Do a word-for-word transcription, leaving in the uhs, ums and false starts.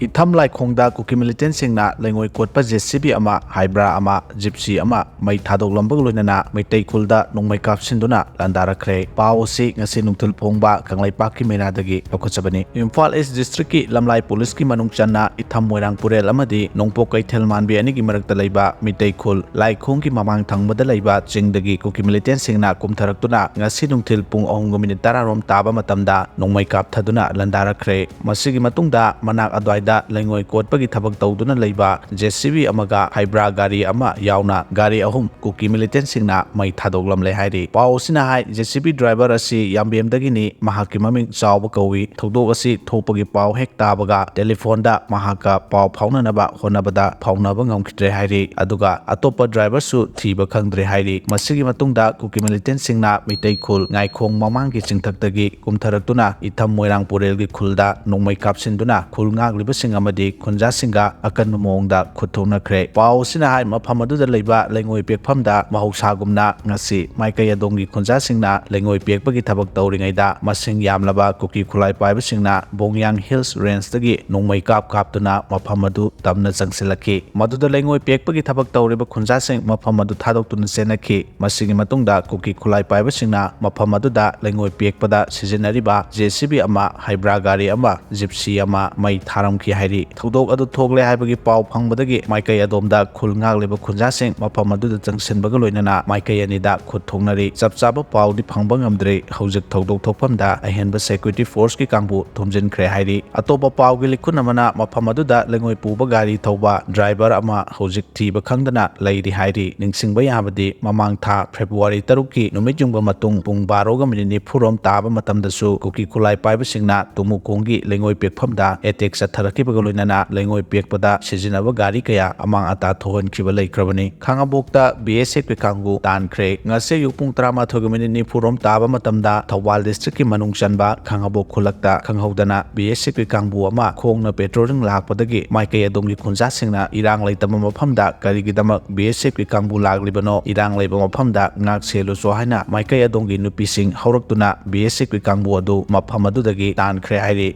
ꯏꯊꯝ ꯂꯥꯏꯈꯣꯡꯗ ꯀꯨꯀꯤ ꯃꯤꯂꯤꯇꯦꯟꯁꯤꯡꯅ ꯂꯩꯉꯣꯏ ꯀꯣꯠꯄ J C B ꯑꯃ, ꯍꯥꯏꯕ꯭ꯔꯥ ꯑꯃ, ꯖꯤꯞꯁꯤ ꯑꯃ ꯃꯩ ꯊꯥꯗꯣꯛꯂꯝꯕꯒ ꯂꯣꯏꯅꯅ ꯃꯩꯇꯩ ꯈꯨꯜꯗ ꯅꯣꯡꯃꯩ ꯀꯥꯞꯁꯤꯟꯗꯨꯅ ꯂꯥꯟꯗꯥꯔꯛꯈ꯭ꯔꯦ꯫ ꯄꯥꯎ ꯑꯁꯤ ꯉꯁꯤ ꯅꯨꯡꯊꯤꯜ ꯐꯣꯡꯕ ꯀꯪꯂꯩꯄꯥꯛꯀꯤ ꯃꯦꯔꯥꯗꯒꯤ ꯂꯧꯈꯠꯆꯕꯅꯤ꯫ ꯏꯝꯐꯥꯜ ꯏꯁ ꯗꯤꯁꯇ꯭ꯔꯤꯛꯀꯤ ꯂꯝꯂꯥꯏ ꯄꯨꯂꯤꯁꯀꯤ ꯃꯅꯨꯡ ꯆꯟꯅ ꯏꯊꯝ ꯃꯣꯏꯔꯥꯡ ꯄꯨꯔꯦꯜ ꯑꯃꯗꯤ ꯅꯣꯡꯄꯣꯛ ꯀꯩꯊꯦꯜ ꯃꯥꯟꯕꯤ ꯑꯅꯤꯒꯤ ꯃꯔꯛꯇ ꯂꯩꯕ ꯃꯤꯇꯩ ꯈꯨꯜ ꯂꯥꯏꯈꯣꯡꯒꯤ ꯃꯃꯥꯡ ꯊꯪꯕꯗ ꯂꯩꯕ ꯆꯤꯡꯗꯒꯤ ꯀꯨꯀꯤ ꯃꯤꯂꯤꯇꯦꯟꯁꯤꯡꯅ ꯀꯨꯝꯊꯔꯛꯇꯨꯅ ꯉꯁꯤ ꯅꯨꯡꯊꯤꯜ ꯄꯨꯡ ꯑꯍꯨꯝꯒ ꯃꯤꯅꯤꯠ ꯇꯔꯥ ꯔꯣꯝ ꯇꯥꯕ ꯃꯇꯝꯗ ꯅꯣꯡꯃꯩ ꯀꯥꯞꯊꯗꯨꯅ ꯂꯥꯟꯗꯥꯔꯛꯈ꯭ꯔꯦ꯫ ꯃꯁꯤꯒꯤ ꯃꯇꯨꯡꯗ ꯃꯅꯥꯛ ꯑꯗꯨꯋꯥꯏꯗ ꯂꯩꯉꯣꯏ ꯀꯣꯠꯄꯒꯤ ꯊꯕꯛ ꯇꯧꯗꯨꯅ ꯂꯩꯕ ꯖꯦ ꯁꯤ ꯕꯤ ꯑꯃꯒ ꯍꯥꯏꯕ꯭ꯔꯥ ꯒꯥꯔꯤ ꯑꯃ ꯌꯥꯎꯅ ꯒꯥꯔꯤ ꯑꯍꯨꯝ ꯀꯨꯀꯤ ꯃꯤꯂꯤꯇꯦꯟꯁꯤꯡꯅ ꯃꯩ ꯊꯥꯗꯣꯛꯂꯝꯂꯦ ꯍꯥꯏꯔꯤ꯫ ꯄꯥꯎ ꯑꯁꯤꯅ ꯍꯥꯏ, ꯖꯦ ꯁꯤ ꯕꯤ ꯗ꯭ꯔꯥꯏꯚꯔ ꯑꯁꯤ ꯌꯥꯝꯕꯦꯝꯗꯒꯤꯅꯤ, ꯃꯍꯥꯛꯀꯤ ꯃꯃꯤꯡ ꯆꯥꯎꯕ ꯀꯧꯏ꯫ ꯊꯧꯗꯣꯛ ꯑꯁꯤ ꯊꯣꯛꯄꯒꯤ ꯄꯥꯎ ꯍꯦꯛ ꯇꯥꯕꯒ ꯇꯦꯂꯤꯐꯣꯟꯗ ꯃꯍꯥꯛꯀ ꯄꯥꯎ ꯐꯥꯎꯅꯅꯕ ꯍꯣꯠꯅꯕꯗ ꯐꯥꯎꯅꯕ ꯉꯝꯈꯤꯗ꯭ꯔꯦ ꯍꯥꯏꯔꯤ꯫ ꯑꯗꯨꯒ ꯑꯇꯣꯞꯄ ꯗ꯭ꯔꯥꯏꯚꯔꯁꯨ ꯊꯤꯕ ꯈꯪꯗ꯭ꯔꯦ ꯍꯥꯏꯔꯤ꯫ ꯃꯁꯤꯒꯤ ꯃꯇꯨꯡꯗ ꯀꯨꯀꯤ ꯃꯤꯂꯤꯇꯦꯟꯁꯤꯡꯅ ꯃꯤꯇꯩ ꯈꯨꯜ ꯉꯥꯏꯈꯣꯡ ꯃꯃꯥꯡꯒꯤ ꯆꯤꯡꯊꯛꯇꯒꯤ ꯀꯨꯝꯊꯔꯛꯇꯨꯅ ꯏꯊꯝ ꯃꯣꯏꯔꯥꯡ ꯄꯨꯔꯦꯜꯒꯤ ꯈꯨꯜꯗ ꯅꯣꯡꯃꯩ ꯀꯥꯞꯁꯤꯟꯗꯨꯅ ꯈꯨꯜ ꯉꯥꯛꯂꯤꯕꯁꯤꯡ ꯑꯃꯗꯤ ꯈꯨꯟꯖꯥꯁꯤꯡꯒ ꯑꯀꯟꯕ ꯃꯑꯣꯡꯗ ꯈꯨꯠ ꯊꯣꯛꯅꯈ꯭ꯔꯦ꯫ ꯄꯥꯎ ꯑꯁꯤꯅ ꯍꯥꯏ, ꯃꯐꯝ ꯑꯗꯨꯗ ꯂꯩꯕ ꯂꯩꯉꯣꯏ ꯄꯦꯛꯐꯝꯗ ꯃꯍꯧꯁꯥꯒꯨꯝꯅ ꯉꯁꯤ ꯃꯥꯏꯀꯩ ꯑꯗꯣꯝꯒꯤ ꯈꯨꯟꯖꯥꯁꯤꯡꯅ ꯂꯩꯉꯣꯏ ꯄꯦꯛꯄꯒꯤ ꯊꯕꯛ ꯇꯧꯔꯤꯉꯩꯗ ꯃꯁꯤꯡ ꯌꯥꯝꯂꯕ ꯀꯨꯀꯤ ꯈꯨꯠꯂꯥꯏ ꯄꯥꯏꯕꯁꯤꯡꯅ ꯕꯣꯡꯌꯥꯡ ꯍꯤꯜꯁ ꯔꯦꯟꯖꯇꯒꯤ ꯅꯣꯡꯃꯩ ꯀꯥꯞ ꯀꯥꯞꯇꯨꯅ ꯃꯐꯝ ꯑꯗꯨ ꯇꯝꯅ ꯆꯪꯁꯤꯜꯂꯛꯈꯤ꯫ ꯃꯗꯨꯗ ꯂꯩꯉꯣꯏ ꯄꯦꯛꯄꯒꯤ ꯊꯕꯛ ꯇꯧꯔꯤꯕ ꯈꯨꯟꯖꯥꯁꯤꯡ ꯃꯐꯝ ꯑꯗꯨ ꯊꯥꯗꯣꯛꯇꯨꯅ ꯆꯦꯟꯅꯈꯤ꯫ ꯃꯁꯤꯒꯤ ꯃꯇꯨꯡꯗ ꯀꯨꯀꯤ ꯈꯨꯠꯂꯥꯏ ꯄꯥꯏꯕꯁꯤꯡꯅ ꯃꯐꯝ ꯑꯗꯨꯗ ꯂꯩꯉꯣꯏ ꯄꯦꯛꯄꯗ ꯁꯤꯖꯤꯟꯅꯔꯤꯕ ꯖꯦ ꯁꯤ ꯕꯤ ꯑꯃ, ꯍꯥꯏꯕ꯭ꯔꯥ ꯒꯥꯔꯤ ꯑꯃ, ꯖꯤꯞꯁꯤ ꯑꯃ ꯃꯩ ꯊꯥꯔꯝꯈꯤ ꯍꯥꯏꯔꯤ꯫ ꯊꯧꯗꯣꯛ ꯑꯗꯨ ꯊꯣꯛꯂꯦ ꯍꯥꯏꯕꯒꯤ ꯄꯥꯎ ꯐꯪꯕꯗꯒꯤ ꯃꯥꯏꯀꯩ ꯑꯗꯣꯝꯗ ꯈꯨꯜ ꯉꯥꯛꯂꯤꯕ ꯈꯨꯟꯖꯥꯁꯤꯡ ꯃꯐꯝ ꯑꯗꯨꯗ ꯆꯪꯁꯤꯟꯕꯒ ꯂꯣꯏꯅꯅ ꯃꯥꯏꯀꯩ ꯑꯅꯤꯗ ꯈꯨꯠ ꯊꯣꯛꯅꯔꯤ꯫ ꯆꯞ ꯆꯥꯕ ꯄꯥꯎꯗꯤ ꯐꯪꯕ ꯉꯝꯗ꯭ꯔꯤ꯫ ꯍꯧꯖꯤꯛ ꯊꯧꯗꯣꯛ ꯊꯣꯛꯐꯝꯗ ꯑꯍꯦꯟꯕ ꯁꯦꯀ꯭ꯌꯨꯔꯤꯇꯤ ꯐꯣꯔꯁꯀꯤ ꯀꯥꯡꯕꯨ ꯊꯣꯝꯖꯤꯟꯈ꯭ꯔꯦ ꯍꯥꯏꯔꯤ꯫ ꯑꯇꯣꯞꯄ ꯄꯥꯎꯒꯤ ꯂꯤꯈꯨꯟ ꯑꯃꯅ ꯃꯐꯝ ꯑꯗꯨꯗ ꯂꯩꯉꯣꯏ ꯄꯨꯕ ꯒꯥꯔꯤ ꯊꯧꯕ ꯗ꯭ꯔꯥꯏꯚꯔ ꯑꯃ ꯍꯧꯖꯤꯛ ꯊꯤꯕ ꯈꯪꯗꯅ ꯂꯩꯔꯤ ꯍꯥꯏꯔꯤ꯫ ꯅꯤꯡꯁꯤꯡꯕ ꯌꯥꯕꯗꯤ, ꯃꯃꯥꯡ ꯊꯥ ꯐꯦꯕ꯭ꯔꯨꯋꯥꯔꯤ ꯇꯔꯨꯛꯀꯤ ꯅꯨꯃꯤꯠ ꯌꯨꯡꯕ ꯃꯇꯨꯡ ꯄꯨꯡ ꯕꯥꯔꯣꯒ ꯃꯤꯅꯤꯠ ꯅꯤꯐꯨ ꯔꯣꯝ ꯇꯥꯕ ꯃꯇꯝꯗꯁꯨ ꯀꯨꯀꯤ ꯈꯨꯠꯂꯥꯏ ꯄꯥꯏꯕꯁꯤꯡꯅ ꯇꯨꯃꯨꯈꯣꯡꯒꯤ ꯂꯩꯉꯣꯏ ꯄꯦꯛꯐꯝꯗ ꯑꯦꯇꯦꯛ ꯆꯠꯊꯔꯛꯈꯤꯕꯒ ꯂꯣꯏꯅꯅ ꯂꯩꯉꯣꯏ ꯄꯦꯛꯄꯗ ꯁꯤꯖꯤꯟꯅꯕ ꯒꯥꯔꯤ ꯀꯌꯥ ꯑꯃꯥꯡ ꯑꯇꯥ ꯊꯣꯛꯍꯟꯈꯤꯕ ꯂꯩꯈ꯭ꯔꯕꯅꯤ꯫ ꯈꯥꯉꯕꯣꯛꯇ ꯕꯤ ꯑꯦꯁ ꯑꯦꯐꯀꯤ ꯀꯥꯡꯕꯨ ꯇꯥꯟꯈ꯭ꯔꯦ꯫ ꯉꯁꯤ ꯑꯌꯨꯛ ꯄꯨꯡ ꯇꯔꯥꯃꯥꯊꯣꯏꯒ ꯃꯤꯅꯤꯠ ꯅꯤꯐꯨ ꯔꯣꯝ ꯇꯥꯕ ꯃꯇꯝꯗ ꯊꯧꯕꯥꯜ ꯗꯤꯁꯇ꯭ꯔꯤꯛꯀꯤ ꯃꯅꯨꯡ ꯆꯟꯕ ꯈꯥꯉꯕꯣꯛ ꯈꯨꯜꯂꯛꯇ ꯈꯪꯍꯧꯗꯅ ꯕꯤ ꯑꯦꯁ ꯑꯦꯐꯀꯤ ꯀꯥꯡꯕꯨ ꯑꯃ ꯈꯣꯡꯅ ꯄꯦꯇ꯭ꯔꯣꯂꯤꯡ ꯂꯥꯛꯄꯗꯒꯤ ꯃꯥꯏꯀꯩ ꯑꯗꯣꯝꯒꯤ ꯈꯨꯟꯖꯥꯁꯤꯡꯅ ꯏꯔꯥꯡ ꯂꯩꯇꯕ ꯃꯐꯝꯗ ꯀꯔꯤꯒꯤꯗꯃꯛ ꯕꯤ ꯑꯦꯁ ꯑꯦꯐꯀꯤ ꯀꯥꯡꯕꯨ ꯂꯥꯛꯂꯤꯕꯅꯣ, ꯏꯔꯥꯡ ꯂꯩꯕ ꯃꯐꯝꯗ ꯉꯥꯛ ꯁꯦꯜꯂꯨꯆꯣ ꯍꯥꯏꯅ ꯃꯥꯏꯀꯩ ꯑꯗꯣꯝꯒꯤ ꯅꯨꯄꯤꯁꯤꯡ ꯍꯧꯔꯛꯇꯨꯅ ꯕꯤ ꯑꯦꯁ ꯑꯦꯐꯀꯤ ꯀꯥꯡꯕꯨ ꯑꯗꯨ ꯃꯐꯝ ꯑꯗꯨꯗꯒꯤ ꯇꯥꯟꯈ꯭ꯔꯦ ꯍꯥꯏꯔꯤ꯫